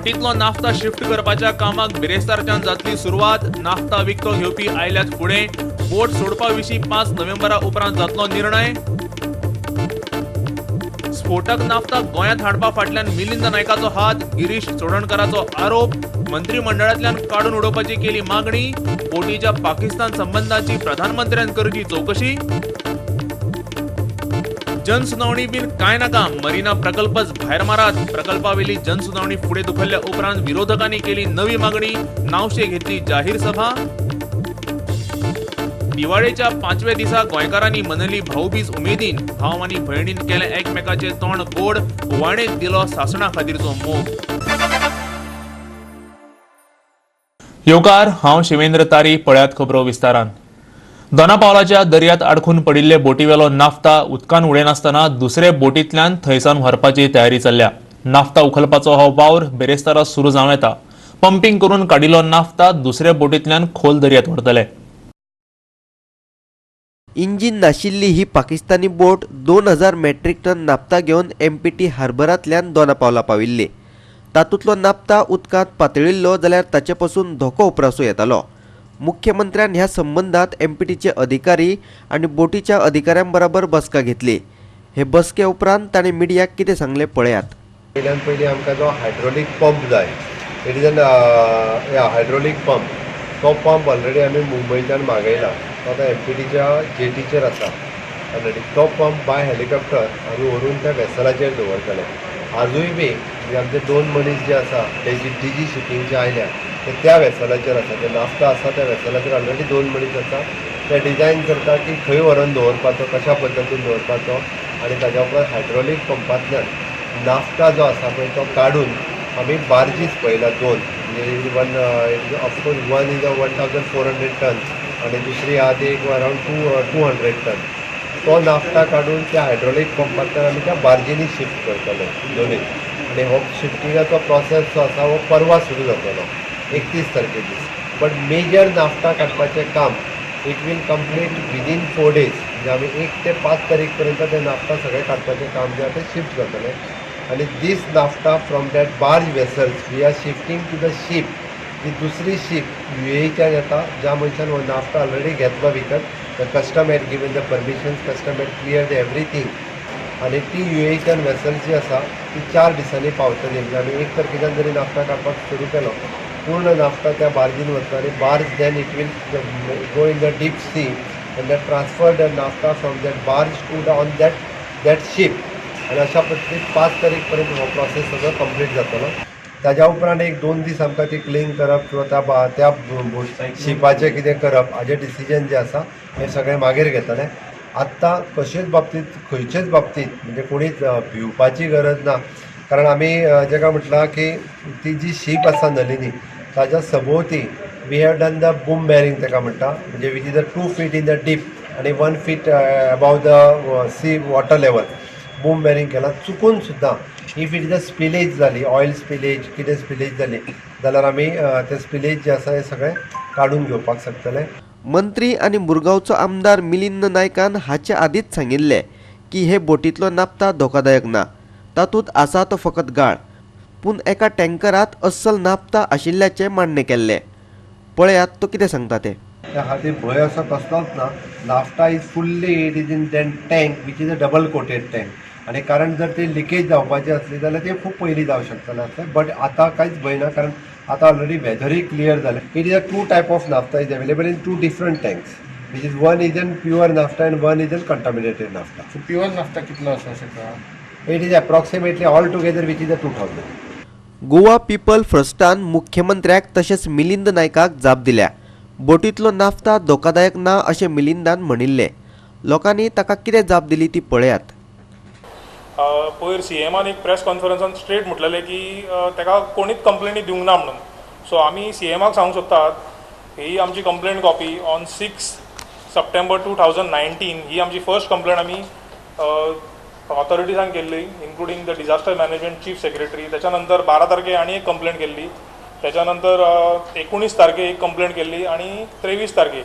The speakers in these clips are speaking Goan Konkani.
बोटींतलो नाफ्ता शिफ्ट करपाच्या कामाक बिरेस्तारच्यान जातली सुरवात. नाफ्ता विकतो घेवपी आयल्यात फुडें. बोट सोडपा विशीं 5 नोव्हेंबरा उपरांत जातलो निर्णय. स्फोटक नाफ्ता गोंयांत हाडपा फाटल्यान मिलिंद नायकाचो हात, गिरीश चोडणकाराचो आरोप. मंत्रीमंडळांतल्यान काडून उडोवपाची केली मागणी. बोटीच्या पाकिस्तान संबंदाची प्रधानमंत्र्यान करची चवकशी. जनसुनावणी बीन काय नाका, मरिना प्रकल्पच भायर मारात. प्रकल्पावेली जनसुनावणी फुडें धुकल्ल्या उपरांत विरोधकांनी केली नवी मागणी. नावशे घेतली जाहीर सभा. दिवाळेच्या 5व्या दिसा गोंयकारांनी मनयली भाऊबीज उमेदीन. भाव आनी भयणीन केलें एकमेकाचें तोंड गोड. वाणेत दिलो सासणा खातीरचो मोग. येवकार, हांव शिवेंद्र तारी. पळयात खबरो विस्तारान. दोनापावलाच्या दर्यात आडखून पडिल्ले बोटीवेलो नाफ्ता उदकान उडयनासतना दुसरे बोटींतल्यान थंयसान व्हरपाची तयारी चल्ल्या. नाफ्ता उखलपाचो हो वावर बिरेस्तारा सुरू जावं येता. पंपींग करून काडिल्लो नाफ्ता दुसरे बोटींतल्यान खोल दर्यात व्हरतले. इंजीन नाशिल्ली ही पाकिस्तानी बोट 2000 मेट्रीक टन नाफ्ता घेवन एमपीटी हार्बरांतल्यान दोनापावला पाविल्ली. तातूंतलो नाफ्ता उदकांत पातळिल्लो जाल्यार ताचे पसून धोको उप्रासूं येतालो. मुख्यमंत्र्यान ह्या संबंदांत एमपीटीचे अधिकारी आनी बोटीच्या अधिकाऱ्यां बराबर बसका घेतली. हे बसके उपरांत ताणें मिडियाक कितें सांगलें पळयात. पयल्यान पयलीं आमकां जो हायड्रोलीक पंप जाय, it is an hydraulic pump. तो पंप ऑलरेडी आमी मुंबयच्यान मागयला. तो आतां एमपीटीच्या जेटीचेर आसा ऑलरेडी. तो पंप बाय हेलिकॉप्टर आमी व्हरून त्या वेसलाचेर दवरतले. आजूय बी म्हणजे आमचे 2 मनीस जे आसा ते जी डीजी शिपींगचे आयल्या ते त्या वेसलाचेर आसा. ते नाफ्ता आसा त्या वेसलाचेर ऑलरेडी 2 मनीस आसा. ते डिजायन करता की खंय व्हरून दवरपाचो, कशा पद्दतीन दवरपाचो आनी ताज्या उपरांत हायड्रोलीक पंपांतल्यान नाफ्ता जो आसा पळय तो काडून आमी बार्जीस पळयला 2, म्हणजे one of course one is a 1400 ton आनी दुसरी आहा ती एक अरावंड 200 टन. तो नाफ्ता काडून त्या हायड्रोलीक पंपांतल्यान आमी त्या बार्जींनी शिफ्ट करतले दोनूय. आनी हो शिफ्टिंगाचो प्रोसेस जो आसा हो परवा सुरू जातलो 31 तारखे दीस. बट मेजर नाफ्ता काडपाचें काम it will complete within 4 days. म्हणजे आमी 1 ते 5 तारीख पर्यंत ते नाफ्ता सगळें काडपाचें काम जें आसा तें शिफ्ट करतले. आनी this naphtha from that barge vessels we are shifting to the ship. ही दुसरी शीप युएईच्यान येता, ज्या मनशान हो नाफ्ता ऑलरेडी घेतलो विकत. The custom had given the permissions, custom had clear the everything. आनी ती युएईच्यान वेसल जी आसा ती 4 दिसांनी पावतली. म्हणजे आमी 1 तारखेच्यान जरी नाफ्ता काडपाक सुरू केलो, पूर्ण नाफ्ता त्या बार्जीन वतलो आनी barge then it will go in the deep sea and that transfer the naphtha from that barge to the on that ship. आनी अशा पद्दतीन 5 तारीख पर्यंत हो प्रोसेस सगळो कंप्लीट जातलो. ताज्या उपरांत 1-2 दीस आमकां ती क्लीन करप किंवा त्या शिपाचें कितें करप हाजें डिसिजन जें आसा हें सगळें मागीर घेतलें. आत्तां कशेच बाबतींत खंयचेच बाबतींत म्हणजे कोणीच भिवपाची गरज ना. कारण आमी जेका म्हटलां की ती जी शीप आसा नलिनी ताज्या सभोवती we have done the boom bearing ताका म्हणटा, म्हणजे which is a 2 feet in the deep आनी 1 feet above the sea water level boom bearing केला. चुकून सुद्दां if it is a spillage जाली, ऑयल स्पिलेज कितें स्पिलेज जाली जाल्यार आमी तें स्पिलेज जें आसा हें सगळें काडून घेवपाक शकतले. मंत्री आनी मुरगांवचो आमदार मिलिंद नायकान हाचे आदींच सांगिल्लें की हे बोटींतलो नाफ्ता धोकादायक ना, तातूंत आसा तो फकत गाळ. पूण एका टँकरांत अस्सल नाफ्ता आशिल्ल्याचें मान्य केल्लें. पळयात तो कितें सांगता तें. त्या खातीर भंय असो कसलोच ना. Naphtha is fully it is in that tank which is a double coated tank. आनी कारण जर ती लिकेज जावपाची आसली जाल्यार ती खूब पयलीं जावं शकतलें आसलें. बट आतां कांयच भंय ना, कारण आतां ऑलरेडी वेदरूय क्लियर जालें. It is a 2 type of naphtha is available in 2 different tanks, which is one is an pure naphtha and one is an contaminated naphtha. So pure naphtha कितलो आसा शकता? It is approximately all together which is a 2000. Goa people फर्स्टान मुख्यमंत्र्याक तशेंच मिलिंद नायकाक जाप दिल्या. बोटींतलो नाफ्ता धोकादायक ना अशें मिलिंदान म्हणिल्लें. लोकांनी ताका कितें जाप दिली ती पळयात. पयर सीएमान एक प्रेस कॉन्फरन्सान स्ट्रेट म्हटलेलें की ताका कोणीच कंप्लेनी दिवंक ना म्हणून. सो आमी सीएमाक सांगूंक सोदतात, ही आमची कंप्लेंट कॉपी ऑन 6 सप्टेंबर 2019 ही आमची फर्स्ट कंप्लेंट आमी ऑथॉरिटीजांक केल्ली, including the disaster management chief secretary. त्याच्या नंतर 12 तारखे आनी एक कंप्लेंट केल्ली, त्याच्या नंतर 19 तारखे एक कंप्लेंट केल्ली आनी 23 तारखे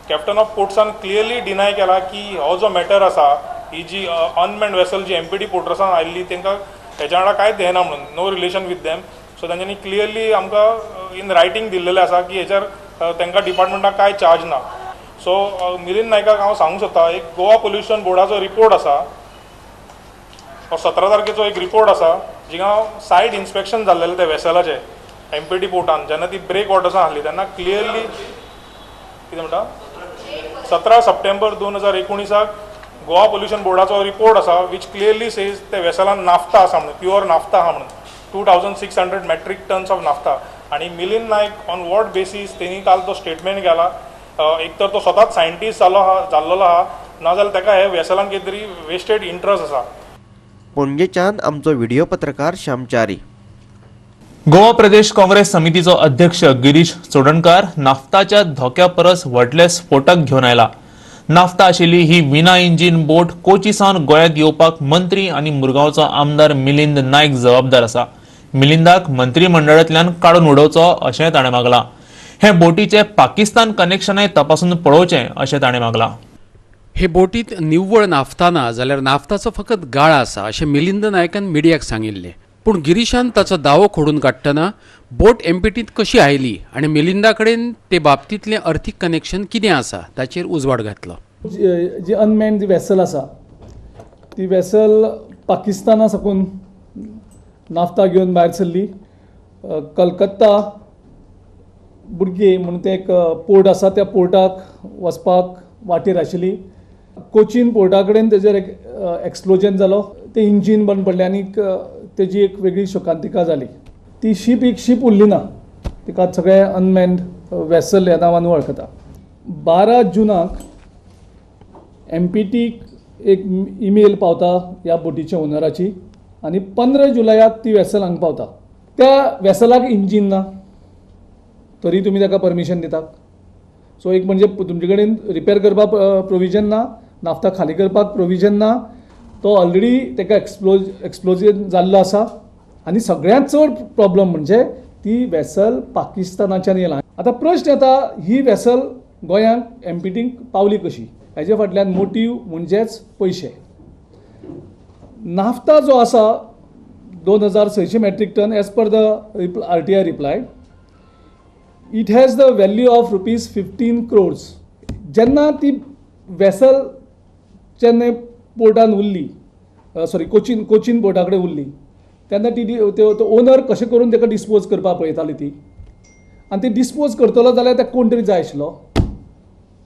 कॅप्टन ऑफ पोर्ट्सान क्लियरली डिनाय केला की हो जो मॅटर आसा, ही जी अनमॅन्ड वेसल जी एमपीटी पोर्ट्रसान आयिल्ली तांकां हेच्या वांगडा कांयच हें ना म्हणून, no relation with them. So तांच्यांनी क्लियरली आमकां इन रायटींग दिल्लेलें आसा की हेच्यार तांकां डिपार्टमेंटाक कांय चार्ज ना. सो मिलिंद नायकाक हांव सांगूंक सोदता, एक गोवा पोल्युशन बोर्डाचो रिपोर्ट आसा, हो 17 तारखेचो एक रिपोर्ट आसा जिंगा सायट इन्स्पेक्शन जाल्लेलें त्या वेसलाचें एमपीटी पोर्टान, जेन्ना ती ब्रेक वॉटर्सान आसली तेन्ना क्लियरली कितें म्हणटा, 17 सप्टेंबर 2019 गोवा पोल्युशन बोर्डाचो रिपोर्ट आसा which clearly says ते वेसलान नाफ्ता आसा म्हणून, प्युअर नाफ्ता आहा म्हणून, 2600 metric tons of naphtha. आनी Milind Naik on what basis तेणी काल तो स्टेटमेंट केला, एक तर तो स्वताच सायंटिस्ट जालो आहा जाल्लेलो आहा, नाजाल्यार ताका हे वेसलान कितें तरी वेस्टेड इंट्रस्ट आसा. पणजेच्यान आमचो व्हिडिओ पत्रकार श्यामचारी. गोवा प्रदेश काँग्रेस समितीचो अध्यक्ष गिरीश चोडणकार नाफ्ताच्या धोक्या परस व्हडले स्फोटक घेवन आयला. नाफ्ता आशिल्ली ही विना इंजीन बोट कोची सावन गोंयांत येवपाक मंत्री आनी मुरगांवचो आमदार मिलिंद नायक जबाबदार आसा. मिलिंदाक मंत्रीमंडळांतल्यान काडून उडोवचो अशें ताणें मागलां. हे बोटीचे पाकिस्तान कनेक्शनय तपासून पळोवचें अशें ताणें मागलां. हे बोटीत निव्वळ नाफ्ता ना जाल्यार नाफ्ताचो फकत गाळ आसा अशें मिलिंद नायकान मिडियाक सांगिल्लें. पूण गिरीशान ताचो दावो खोडून काडटना बोट एमपीटींत कशी आयली आनी मिलिंदा कडेन ते बाबतींतलें अर्थीक कनेक्शन कितें आसा ताचेर उजवाड घातलो. जी अनमॅन जी वेसल आसा ती वेसल पाकिस्ताना साकून नाफ्ता घेवन भायर सरली. कलकत्ता बुडगे म्हणून तें एक पोर्ट आसा, त्या पोर्टाक वचपाक वाटेर आशिल्ली. कोचीन पोर्टा कडेन तेजेर एक एक्सप्लोजन जालो, तें इंजीन बंद पडलें आनीक तेजी एक वेगळी शोकांतिका जाली. ती शीप एक शीप उरली ना, तिका सगळे अनमॅन्ड वेसल ह्या नांवान वळखता. 12 जुनाक एमपीटीक एक ईमेल पावता ह्या बोटीच्या ओनराची आनी 15 जुलयाक ती वेसल हांगा पावता. त्या वेसलाक इंजीन ना तरी तुमी ताका परमिशन दितात. सो एक म्हणजे तुमचे कडेन रिपेर करपाक प्रोविजन ना, नाफ्ता खाली करपाक प्रोविजन ना, तो ऑलरेडी ताका एक्सप्लोजन जाल्लो आसा. आनी सगळ्यांत चड प्रॉब्लम म्हणजे ती वेसल पाकिस्तानाच्यान येयला. आतां प्रश्न येता ही वेसल गोंयांक एमपीटीक पावली कशी? हेजे फाटल्यान मोटीव म्हणजेच पयशे. नाफ्ता जो आसा 2600 metric ton as per the RTI reply, it has the value of rupees 15 crores. जेन्ना ती वेसल चेन्नय पोर्टान उरली, सॉरी कोचीन पोर्टा कडेन उरली, तेन्ना ती तो ओनर कशें करून ताका डिस्पोज करपाक पळयताली ती, आनी ती डिस्पोज करतलो जाल्यार ताका कोण तरी जाय आशिल्लो.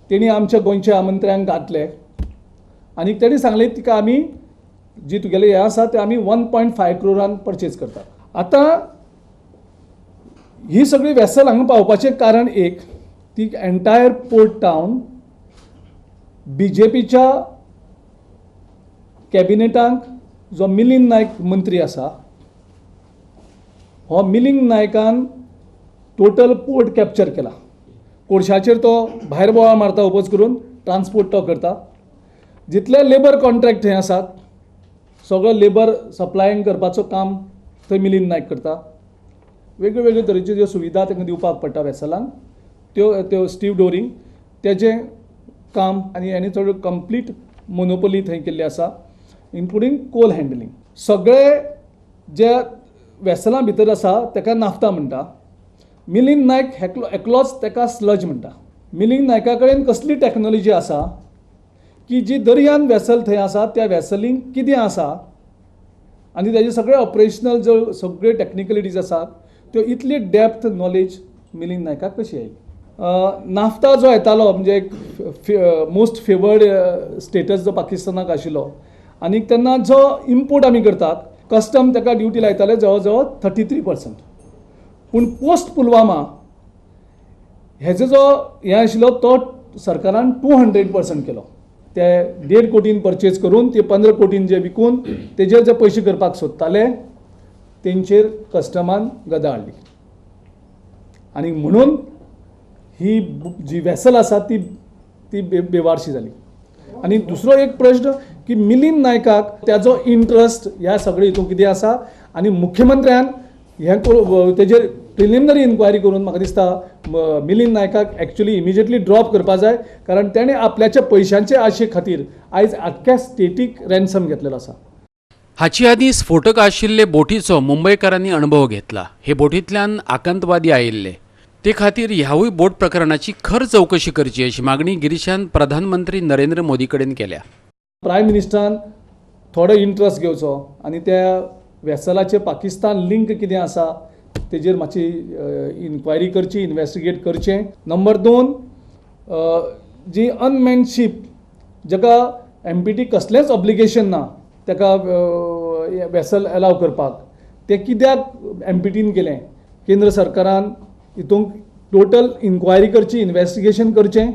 तेणी आमच्या गोंयच्या मंत्र्यांक घातले आनी तेणी सांगलें तिका आमी जी तुगेलें हें आसा तें आमी 1.5 क्रोरान परचेज करतात. आतां ही सगळी वेसल हांगा पावपाचें कारण एक, ती एंटायर पोर्ट टावन बीजेपीच्या कॅबिनेटांक जो मिलिंद नायक मंत्री आसा, हो मिलिंद नायकान टोटल पोर्ट कॅप्चर केला. कोळशाचेर तो भायर बोवाळ मारता, ओपोज करून ट्रान्सपोर्ट तो करता. जितले लेबर कॉन्ट्रॅक्ट हे आसात सगळो लेबर सप्लायींग करपाचो काम थंय मिलिंद नायक करता. वेगळे वेगळे तरेच्यो ज्यो सुविधा तांकां दिवपाक पडटा वेसलांक, त्यो त्यो स्टीव डोरींग तेजें काम आनी हेणी चड कंप्लीट मोनोपोली थंय केल्ली आसा, इन्क्लुडींग कोल हँडलिंग. सगळे जे वेसलां भितर आसा ताका नाफ्ता म्हणटा, मिलिंद नायक एकलोच ताका स्लज म्हणटा. मिलिंद नायका कडेन कसली टॅक्नोलॉजी आसा की जी दर्यान वेसल थंय आसा त्या वेसलींक कितें आसा आनी तेजे सगळे ऑपरेशनल ज्यो सगळे टॅक्निकलिटीज आसात त्यो इतली डेप्थ नॉलेज मिलिंद नायकाक कशी आयली? नाफ्ता जो येतालो म्हणजे एक मोस्ट फेवर्ड स्टेटस जो पाकिस्तानाक आशिल्लो, आनी तेन्ना जो इम्पोर्ट आमी करतात कस्टम ताका ड्युटी लायताले जवळ जवळ 33%. पूण पोस्ट पुलवामा हेजो जो हें आशिल्लो तो सरकारान 200% केलो. ते 1.5 कोटीन परचेज करून ते 15 कोटीन जे विकून तेजेर जे पयशे करपाक सोदताले तेंचेर कस्टमान गदा हाडली आनी म्हणून ही जी वेसल आसा ती ती बेवारशी जाली. आनी दुसरो एक प्रश्न की मिलिंद नायकाक त्याजो इंट्रस्ट ह्या सगळे हितून कितें आसा आनी मुख्यमंत्र्यान हें तेजेर प्रिलिमिनरी इन्क्वायरी करून म्हाका दिसता मिलिंद नायकाक एक्चुअली इमिजिएटली ड्रॉप करपा जाय, कारण तेणें आपल्याच्या पयशांचे आशे खातीर आयज आख्ख्या स्टेटीक रॅन्सम घेतलेलो आसा. हाचे आदीं स्फोटक आशिल्ले बोटीचो मुंबयकारांनी अणभव घेतला. हे बोटींतल्यान आकांतवादी आयिल्ले. ते खातीर ह्यावूय बोट प्रकरणाची खर चवकशी करची अशी मागणी गिरीशान प्रधानमंत्री नरेंद्र मोदी कडेन केल्या. प्रायम मिनिस्टरान थोडो इंट्रस्ट घेवचो आनी त्या वेसलाचें पाकिस्तान लिंक कितें आसा तेजेर मातशी इन्क्वायरी करची, इन्वेस्टिगेट करचें. नंबर 2, जी अनमॅन शीप जाका एमपीटी कसलेंच ऑब्लिगेशन ना ताका वेसल एलाव करपाक, तें कित्याक एमपीटीन केलें? केंद्र सरकारान हितूंक टोटल इन्क्वायरी करची, इन्वेस्टिगेशन करचें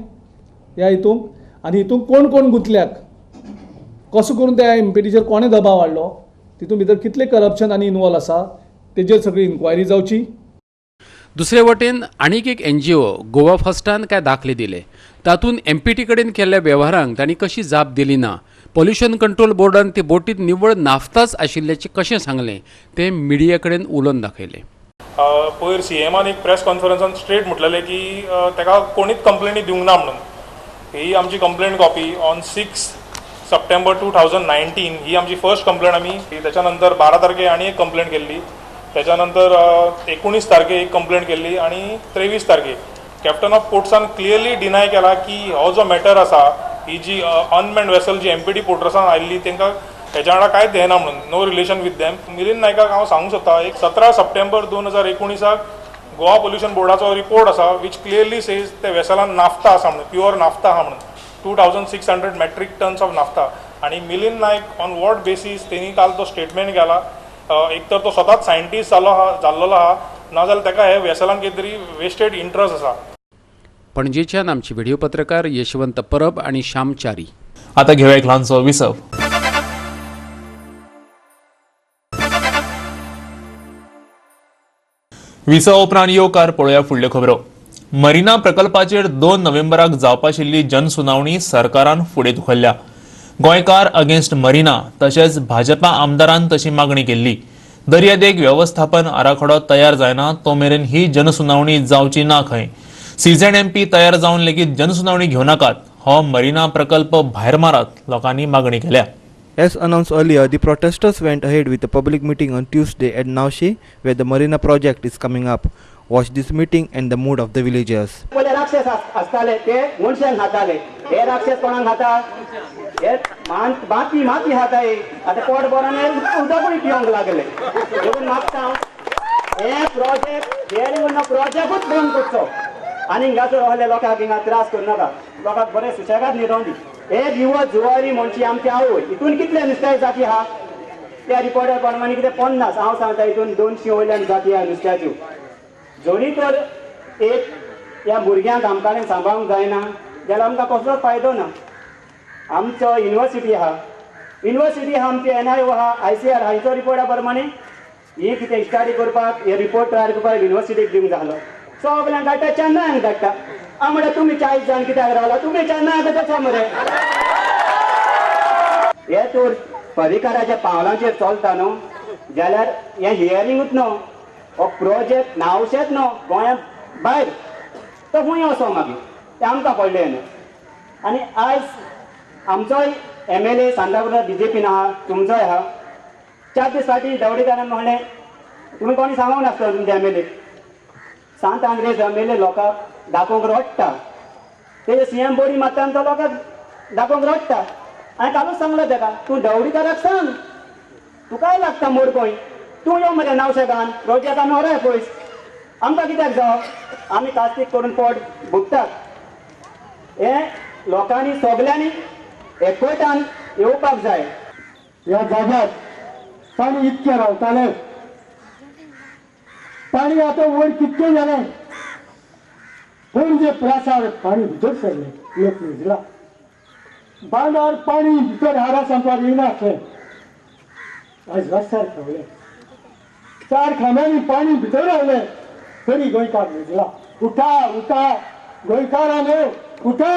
ह्या हितूंक, आनी हितूंक कोण कोण गुंतल्याक, कसो करून त्या एमपीटीचेर कोणें दबाव हाडलो, तितून भितर कितलें करप्शन आनी इनवॉल्व आसा तेजेर सगळी इन्क्वायरी जावची. दुसरे वटेन आनीक एक एनजीओ गोवा फर्स्टान कांय दाखले दिले. तातूंत एमपीटी कडेन केल्ल्या वेव्हारांक तांणी कशी जाप दिली ना, पोल्युशन कंट्रोल बोर्डान ते बोटीत निव्वळ नाफ्ताच आशिल्ल्याचें कशें सांगलें तें मिडिया कडेन उलोवन दाखयलें. पयर सीएमान एक प्रेस कॉन्फरन्सान स्ट्रेट म्हटलेलें की ताका कोणीच कंप्लेनी दिवंक ना म्हणून. ही आमची कंप्लेन कॉपी ऑन 6 सप्टेंबर 2019 ही आमची फर्स्ट कंप्लेन आमी. त्याच्या नंतर 12 तारखे आनी एक कंप्लेन केल्ली, त्याच्या नंतर 19 तारखे एक कंप्लेन केल्ली आनी 23 तारखे कॅप्टन ऑफ पोर्ट्सान क्लियरली डिनाय केला की हो जो मॅटर आसा, ही जी अनमॅन्ड वेसल जी एमपीटी पोर्टर्सान आयिल्ली तांकां हेच्या वांगडा कांयच हें ना म्हणून, no relation with them. Milind नायकाक हांव सांगूंक सोदता, एक 17 सप्टेंबर 2019 गोवा पोल्युशन बोर्डाचो रिपोर्ट आसा which clearly says ते वेसलान नाफ्ता आसा म्हणून, प्युअर नाफ्ता आहा म्हणून, 2600 मेट्रीक टन्स ऑफ नाफ्ता. आनी Milind Naik on what basis तेणी काल तो स्टेटमेंट केला, एक तर तो स्वताच सायंटिस्ट जाल्लो आहा, नाजाल्यार ताका हे वेसलान कितें तरी वेस्टेड इंट्रस्ट आसा. पणजेच्यान आमचे व्हिडिओ पत्रकार यशवंत परब आनी श्याम च्यारी. आता घेवया एक ल्हानसो विसव. विसव उपरांत येवकार पळोवया फुडल्यो खबरो. मरिना प्रकल्पाचेर 2 नोव्हेंबराक जावपाशिल्ली जनसुनावणी सरकारान फुडें धुकल्ल्या. गोंयकार अगेन्स्ट मरिना तशेंच भाजपा आमदारान तशी मागणी केल्ली. दर्यादेग वेवस्थापन आराखडो तयार जायना तो मेरेन ही जनसुनावणी जावची ना खंय. सीझन एमपी तयार जावन लेगीत जनसुनावणी घेवं नाकात, हो मरिना प्रकल्प भायर मारात लोकांनी मागणी केल्या. As announced earlier, the protesters went ahead with a public meeting on Tuesday at Navshi, where the Marina project is coming up. Watch this meeting and the mood of the villagers. पयले राक्षस आसताले ते मनशांक खाताले, हे राक्षस कोणाक खाता? हे माती माती खाताय. आतां पोट बरो उदकूय पिवंक लागले. देखून मागता हे प्रोजेक्ट हियरींग प्रोजेक्टूच बंद करचो आनी हिंगासर आहले लोकांक हिंगा त्रास करूं नाका. लोकांक बरें सुशेगाद न्हिदों दी. हे दिवस जुवारी म्हणची आमची आवय. हितून कितले नुस्त्याची जाती आहा त्या रिपोर्टर प्रमाणे कितें 50, हांव सांगता हितून 200 वयल्यान जाती आहा नुस्त्याच्यो. जरी तर एक ह्या भुरग्यांक आमकां सांबाळूंक जायना जाल्यार आमकां कसलोच फायदो ना. आमचो युनिवर्सिटी आहा, युनिवर्सिटी आहा आमची NIO आहा, ICR आहा. हिचो रिपोर्टा प्रमाणे ही कितें स्टडी करपाक हे रिपोर्ट तयार करपाक युनिवर्सिटीक दिवंक जालो. सगल्यांक धाडटा, चेन्नयांक धाडटा. हांव म्हणटा तुमी 40 जाण कित्याक रावला, तुमी चेन्नयाक तसो मरे. हे तर परिकाराच्या पावलांचेर चलता न्हू जाल्यार हें हियरिंगूच न्हू, हो प्रोजेक्ट नावशेच न्हू गोंया भायर तो खंय वचो मागीर तें आमकां पडलें न्हू. आनी आयज आमचोय MLA सांताक्रूझ BJP आहा, तुमचोय आहा. 4 दीस फाटीं दवडीकारान म्हणलें तुमी कोणी सांगूंक नासता तुमच्या MLA Sant Andres MLA लोकांक दाखोवंक रडटा, तेजे CM body मारता आनी तो लोकांक दाखोवंक रडटा. हांवें कालूच सांगलें ताका, तूं दवडीकाराक सांग तुकाय लागता मोडकोय, तूं यो मरे नावशेगान प्रोजेक्ट आमी व्हरोया पयस, आमकां कित्याक जावं, आमी कास्तीक करून पोट भुगतात. हें लोकांनी सगल्यांनी एकवटान येवपाक जाय. ह्या जाग्यार पाणी इतकें रावतालें, पाणी आतां वयर कितकें जालें, पणजे प्रासार पाणी भितर सरलें, लोक न्हिजला बांदार पाणी भितर हारा सांगपाक येयनासलें. आयज रस्त्यार खेवलें, 4 खांब्यांनी पाणी भितर रावलें तरी गोंयकार न्हिजला. उठा उठा गोंयकारांनो उठा.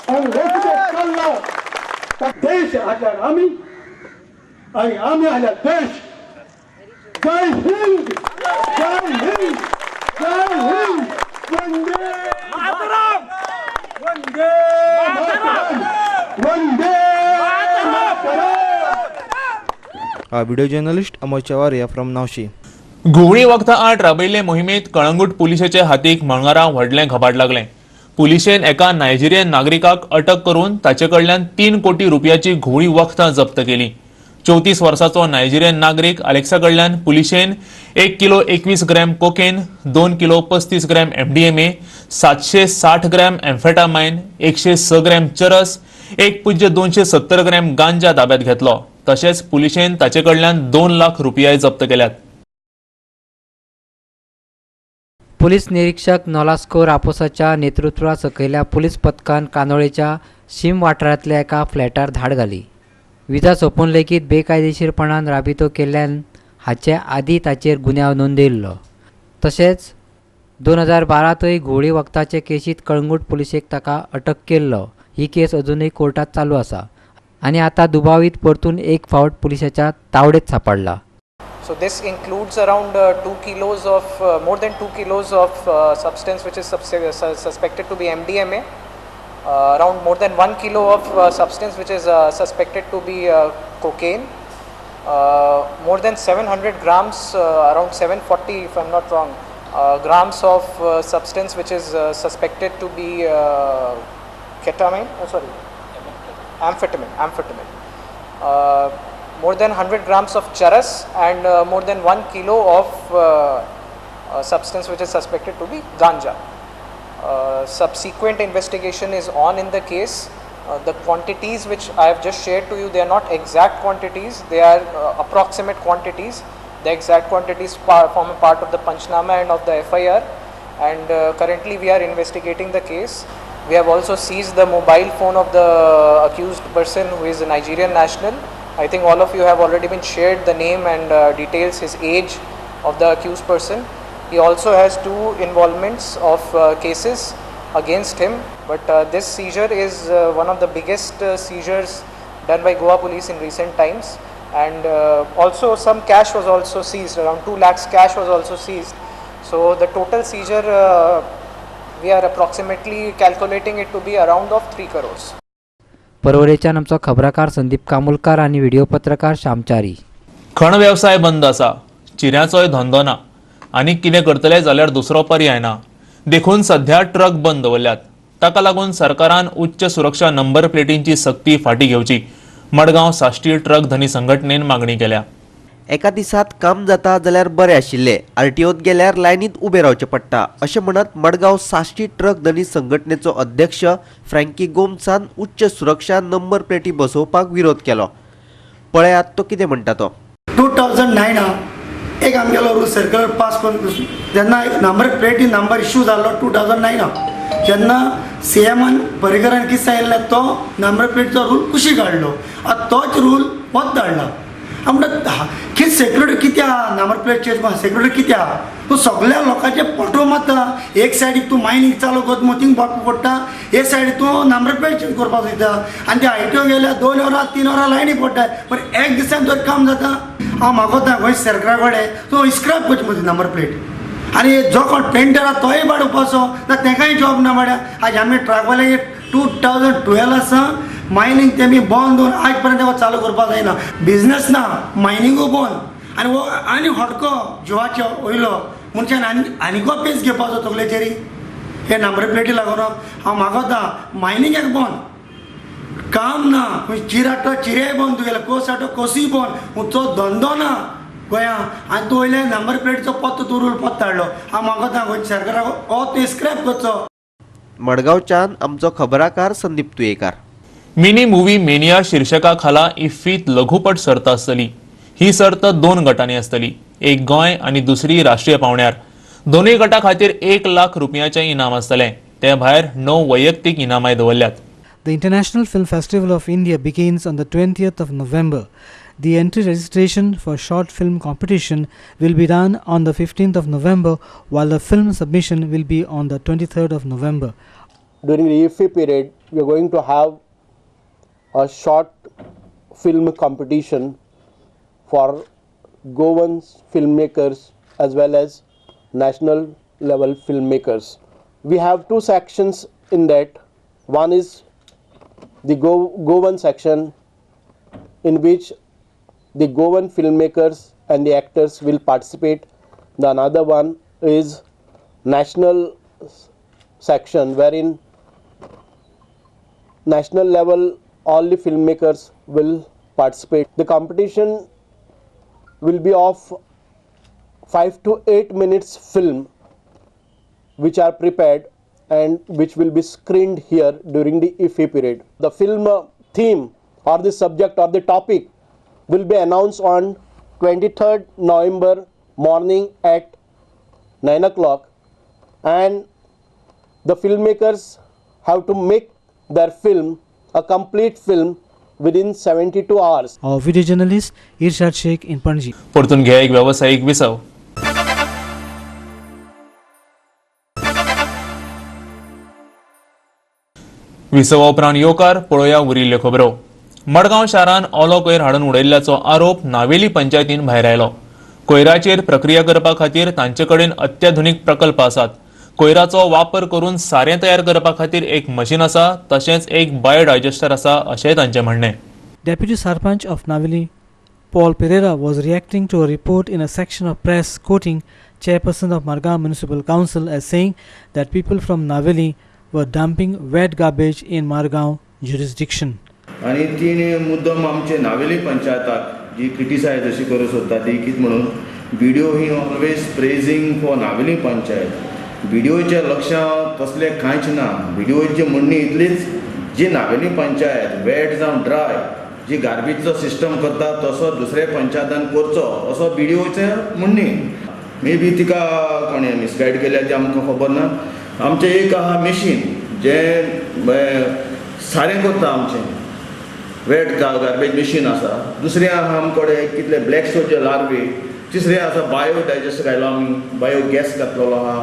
आनी हो कितें चल्ला देश आसल्यार आमी आनी आमी आसल्यार देश. जय हिंद, जय हिंद, जय Hind. Vande Mataram, Vande Mataram, Vande Mataram. Video journalist Amol Chavaria from Navshi. घुंवळी वखदां आड राबयल्ले मोहिमेंत कळंगूट पुलिशेचे हातीक मंगळारा व्हडलें घबाड लागलें. पुलिशेन एका नायजेरियन नागरिकाक अटक करून ताचे कडल्यान 3 कोटी रुपयाची घुंवळी वखदां जप्त केली. 34 वर्साचो नायजेरियन नागरीक अलेक्सा कडल्यान पुलिशेन 1 kilo 21 gram cocaine, 2 kilo 35 gram MDMA, 760 gram amphetamine, 106 gram charas, 1.270 gram गांजा ताब्यात घेतलो. तशेंच पुलिशेन ताचे कडल्यान 2 लाख रुपयाय जप्त केल्यात. पुलीस निरीक्षक नोलास्को रापोसाच्या नेतृत्वा सकयल्या पुलीस पथकान कांदोळेच्या शीम वाठारांतल्या एका फ्लॅटार धाड घाली. विजा सोंपून लेगीत बेकायदेशीरपणान राबितो केल्ल्यान हाचे आदीं ताचेर गुन्यांव नोंदयिल्लो. तशेंच 2012तय घुंवळी वखदाचे केशींत कळंगूट पुलिशेक ताका अटक केल्लो. ही केस अजुनूय कोर्टांत चालू आसा आनी आतां दुबावीत परतून एक फावट पुलिसाच्या तावडेत सांपडला. So this includes around 2 kilos of more than 2 kilos of substance which is suspected to be MDMA, around more than 1 kilo of substance which is suspected to be cocaine, more than 700 grams, around 740 if I am not wrong, grams of substance which is suspected to be ketamine, amphetamine. More than 100 grams of charas and more than 1 kilo of substance which is suspected to be ganja. Subsequent investigation is on in the case. The quantities which I have just shared to you, they are not exact quantities, they are approximate quantities. The exact quantities form a part of the Panchnama and of the FIR, and currently we are investigating the case. We have also seized the mobile phone of the accused person, who is a Nigerian national. I think all of you have already been shared the name and details, his age of the accused person. He also has 2 involvements of cases against him, but this seizure is one of the biggest seizures done by Goa police in recent times, and also some cash was also seized, around 2 lakhs cash was also seized. So the total seizure, we are approximately calculating it to be around of 3 crores. परवरेच्यान आमचो खबराकार संदीप कामुलकार आनी व्हिडिओ पत्रकार श्यामचारी. खण वेवसाय बंद आसा, चिऱ्याचोय धंदो ना, आनी कितें करतले जाल्यार दुसरो पर्याय ना, देखून सध्या ट्रक बंद दवरल्यात. ताका लागून सरकारान उच्च सुरक्षा नंबर प्लेटींची सक्ती फाटी घेवची, मडगांव साश्टी ट्रक धनी संघटनेन मागणी केल्या. एका दिसात काम जाता जाल्यार बरें आशिल्लें, आरटीओत गेल्यार लायनीत उबें रावचें पडटा अशें म्हणत मडगांव साश्टी ट्रक धनी संघटनेचो अध्यक्ष फ्रँकी गोम्सान उच्च सुरक्षा नंबर प्लेटी बसोवपाक विरोध केलो. पळयात तो कितें म्हणटा तो. 2009 एक आमगेलो रूल सर्क्युलर पास करून जेन्ना नंबर प्लेटी नंबर इश्यू जाल्लो 2009 जेन्ना सीएमान पर्रीकरान कितें सांगिल्लें तो नंबर प्लेटीचो रूल कुशीक हाडलो, आतां तोच रूल परत हाडला. म्हणटा कितें सेक्युरिटी कितें आहा, नंबर प्लेट चेंज सेक्युरिटी कितें आहा, तूं सगळ्या लोकांचे पटो मारता. एक सायडीक तूं मायनींग चालू करता मग थिंग पडटा, एक सायडीक तूं नंबर प्लेट चेंज करपाक वयता आनी ते आयटीओ गेल्यार 2 वरां 3 वरां लायनी पडटा, पण एक दिसान तर काम जाता. हांव मागोता गोंय सरकारा कडेन तूं स्क्रॅप करची म्हजी नंबर प्लेट, आनी जो कोण पेंटर आहा तोय बाड उपासो ना, तेकाय जॉब ना बाड्या. आज आमी ट्रकवाल्यांक 2012 आसा मायनींग तेमी बंद दवरून आज पर्यंत चालू करपाक जायना, बिजनस ना, मायनिंगूय बंद, आनी हो आनी हटको जिवाचो वयलो मनशान आनी आनीको पेस घेवपाचो तकलेचेर हे नंबर प्लेटी लागून. हांव मागोता मायनिंगाक बंद, काम ना, चिराटो चिरेय बंद, तुगेले कोस आटो कोसूय बंद, खंयचो धंदो ना गोंया, आनी तूं वयले नंबर प्लेटीचो पत्तो तूं रूल पत्तो हाडलो. हांव मागोता गोंय सरकाराक हो तूं स्क्रॅप करचो. मडगांवच्यान आमचो खबराकार Sandeep Tuyenkar. Mini movie mania शीर्षका खाला इफ्फीत लघुपट सर्त आसतली. ही सर्त 2 गटांनी आसतली, एक गोंय आनी दुसरी राष्ट्रीय पावंड्यार. दोनूय गटा खातीर 1 लाख रुपयांचें इनाम आसतलें. ते भायर 9 वैयक्तीक इनामाय दवरल्यात. The International Film Festival of India begins on the 20th of November. The entry registration for short film competition will be done on the 15th of November, while the film submission will be on the 23rd of November. During the IFFI period, we are going to have a short film competition for Goan filmmakers as well as national level filmmakers. We have 2 sections in that. One is the Goan section, in which the Goan filmmakers and the actors will participate. The another one is national section, wherein national level all the filmmakers will participate. The competition will be of 5 to 8 minutes film which are prepared and which will be screened here during the IFFI period. The film theme or the subject or the topic will be announced on 23rd November morning at 9 o'clock, and the filmmakers have to make their film, a complete film, within 72 hours. Our video journalist Irshad Sheikh in Panaji. परतून घ्या एक वेवसायीक विसव. विसवा उपरांत येवकार पळोवया उरिल्ल्यो खबरो. मडगांव शारान ओलो कोयर हाडून उडयल्ल्याचो आरोप नावेली पंचायतीन भायर आयलो. कोयराचेर प्रक्रिया करपा खातीर तांचे कडेन अत्याधुनीक प्रकल्प आसात. कोयराचो वापर करून सारें तयार करपा खातीर एक मशीन आसा, तशेंच एक बायोडायजेस्टर आसा अशेंय तांचें म्हणणें. Deputy Sarpanch of Navelim Paul Pereira was reacting to a report in a section of press quoting chairperson of Margao Municipal Council as saying that people from Navelim were dumping wet garbage in Margao jurisdiction. आनी तिणें मुद्दम आमचे नावेली पंचायताक जी क्रिटिसायज अशी करूंक सोदता ती कितें म्हणून BDO he always praising for Navelim panchayat. बीडीओच्या लक्षांत तसलें कांयच ना. बीडीओची म्हणणी इतलीच जी नावेली पंचायत वेट जावं ड्राय जी गार्बेजचो सिस्टम करता तसो दुसऱ्या पंचायतान करचो असो बीडीओचें म्हणणी. मे बी तिका कोणें मिसगायड केल्या तें आमकां खबर ना. आमचें एक आहा मशीन जें सारें करता आमचें वेट गार्बेज मशीन आसा. दुसरें आहा आमचे कडेन कितले ब्लॅक सोचे लार्वे. तिसरें आसा बायो डायजेस्टर घायलो आमी, बायो गॅस घातलेलो आहा.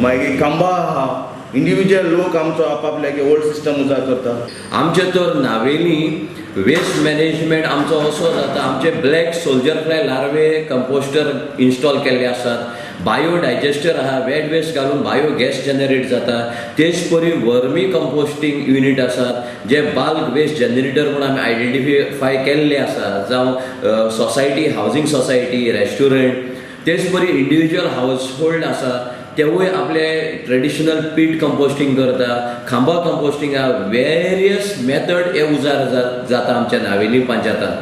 मागीर खांबा आहा. इंडिविज्युअल लोक आमचो आपापल्यागे ओल्ड सिस्टम उजार करता. आमचे तर नावेली वेस्ट मॅनेजमेंट आमचो असो जाता. आमचे black soldier fly larvae composter install केल्ले आसात. बायो डायजेस्टर आहा, वेट वेस्ट घालून बायो गॅस जनरेट जाता. तेच परी वर्मी कंपोस्टींग युनीट आसात जे बाल्क वेस्ट जनरेटर म्हूण आमी आयडेंटिफाय केल्ले आसा, जावं सोसायटी, हावजींग सोसायटी, रेस्टॉरंट, तेच परी इंडिविज्युअल हावज होल्ड आसा तेवूय आपले ट्रेडिशनल पीट कंपोस्टींग करता, खांबा कंपोस्टींग, वेरियस मेथड हे उजार जाता आमच्या Navelim पंचायतान.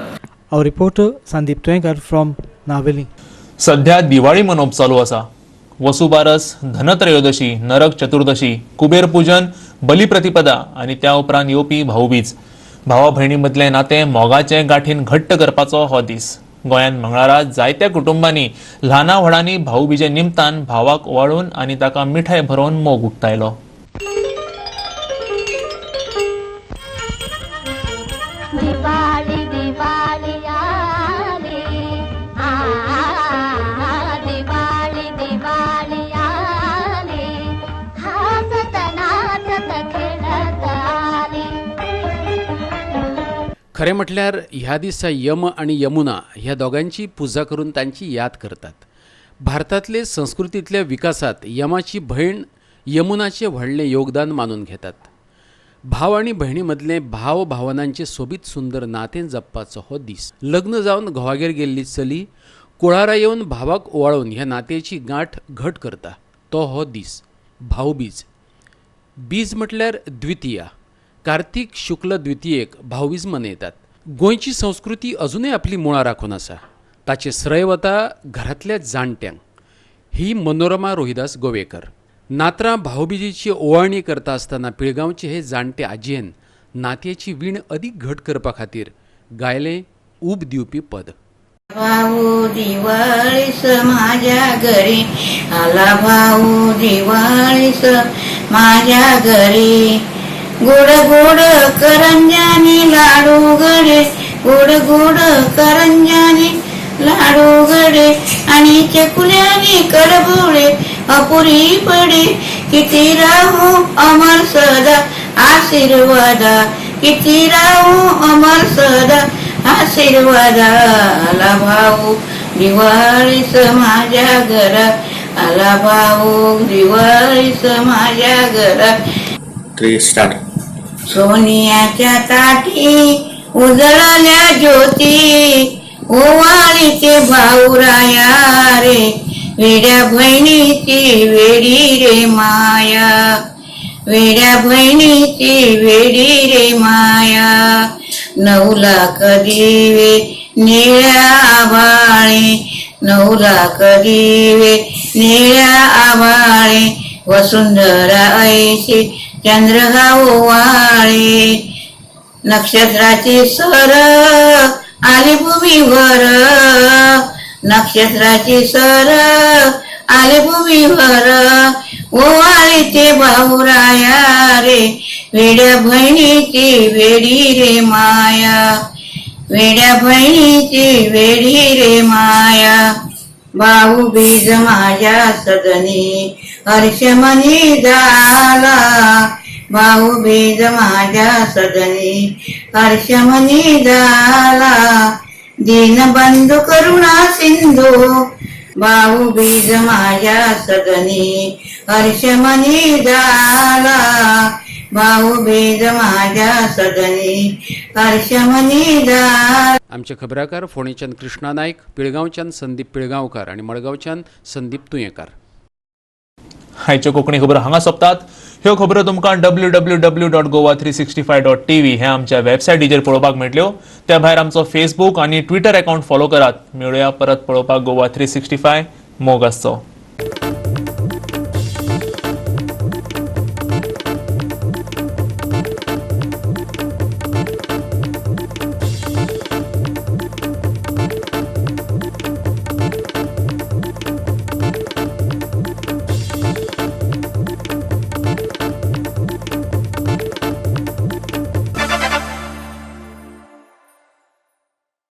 Our reporter Sandeep Tuenkar from Navelim. सध्या दिवाळी मनोवप चालू आसा. वसुबारस, धनत्रयोदशी, नरक चतुर्दशी, कुबेर पूजन, बलिप्रतिपदा आनी त्या उपरांत येवपी भाऊबीज. भावा भयणी मदलें नातें मोगाचें गांठीन घट्ट करपाचो हो दीस. गोंयांत मंगळारा जायत्या कुटुंबांनी ल्हाना व्हडांनी भाऊबीजे निमतान भावाक ओवाळून आनी ताका मिठाय भरोवन मोग उक्तायलो. खरें म्हटल्यार ह्या दिसा यम आनी यमुना ह्या दोगांची पुजा करून तांची याद करतात. भारतांतले संस्कृतींतल्या विकासांत यमाची भयण यमुनाचें व्हडलें योगदान मानून घेतात. भाव आनी भयणी मदलें भाव भावनांचें सोबीत सुंदर नातें जपपाचो हो दीस. लग्न जावन घोवागेर गेल्ली चली कुळारा येवन भावाक ओवाळून ह्या नात्याची गांठ घट करता तो हो दीस भाऊबीज. बीज म्हटल्यार द्वितीया. कार्तिक शुक्ल द्वितीयेक भाऊबीज मनयतात. गोंयची संस्कृती अजुनय आपली मुळां राखून आसा. ताचें श्रेय वता घरांतल्या जाणट्यांक. ही मनोरमा रोहिदास गोवेकर. नातरां भाऊबीजेची ओवाळणी करता आसतना पिळगांवचे हे जाणटे आजयेन नात्याची वीण अदीक घट करपा खातीर गायलें ऊब दिवपी पद. भाऊ दिवाळीस माझ्या घरी आला, भाऊ दिवाळीस माझ्या घरी, गोड गोड करंजानी लाडू गडे, गोड गोड करंजानी लाडू गडे, आणि चकुल्यानी कडबोळे अपुरी पडे, किती राहू अमर सदा आशीर्वादा, किती राहू अमर सदा आशीर्वादा, आला भाऊ दिवाळीस माझ्या घरा, आला भाऊ दिवाळीस माझ्या घरा. स्टार्ट. सोनियाच्या ताटी उजळल्या ज्योती, ओवाळीचे भाऊराया रे, वेड्या बहिणीची वेडी रे माया, वेड्या बहिणीची वेडी रे माया. 9 लाख दिवे निळ्या आभाळे, 9 लाख दिवे निळ्या आभाळे, वसुंधरा ऐशी चंद्र ओवाळे. नक्षत्राची सर आली भूमीवर, नक्षत्राची सर आली भूमीवर, ओवाळीचे भाऊराया रे, वेड्या बहिणीची वेडी रे माया, वेड्या बहिणीची वेडी रे माया. भाऊ बीज माझ्या सदनी हर्षमनी झाला, भाऊ बीज माझ्या सदनी हर्षमनी झाला, दीनबंधू करुणा सिंधू. भाऊ बीज माझ्या सदनी हर्षमनी झाला, भाऊ बीज माझ्या सदनी हर्षमनी झाला. आमचे खबराकार फोंडेच्यान कृष्णा नायक, पिळगांवच्यान संदीप पिळगांवकार आनी मडगांवच्यान संदीप तुयेंकार. आयच्यो कोंकणी खबरो हांगा सोंपतात. ह्यो खबरो तुमकां www.goa365.tv हे आमच्या वेबसायटीचेर पळोवपाक मेळटल्यो. त्या भायर आमचो फेसबूक आनी ट्विटर अकाउंट फॉलो करात. मेळुया परत पळोवपाक गोवा 365. मोग आसचो.